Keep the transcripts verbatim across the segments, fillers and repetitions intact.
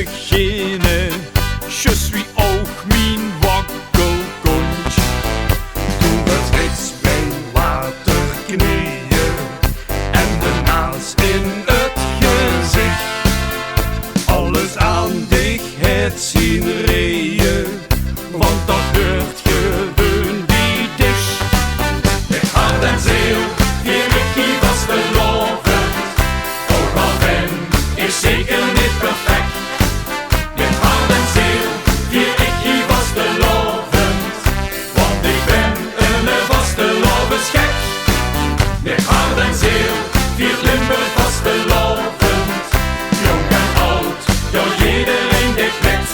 Gene, je suis ouch mien wakkelkontj. Doe het rits bij waterkneeje en de naas in het gezicht. Alles aan dich het zien reje, want dat heurt gewoon bij dich. Mit hart en zeel vier ich hie vastelaovend, ouch al bin ich zeker neet perfect. Mit hart en zeel vier ich hie vastelaovend, want ich bin eine vastelaovesgek. Mit hart en zeel viert Limburg vastelaovend, jóng en aud, jao, jederein deit mit.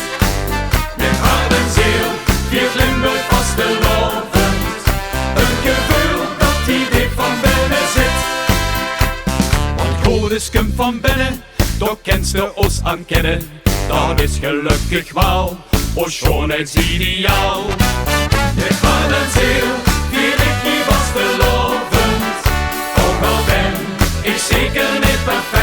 Mit hart en zeel viert Limburg vastelaovend, ein geveul dat hie deep van binne zit. Want Godes kump van binne, dao kins te ós aan kenne. Dat is gelökkig waal ós sjoonheidsideaal. Mit hart en zeel vier ich hie vastelaovend, ouch al bin ich zeker neet perfect.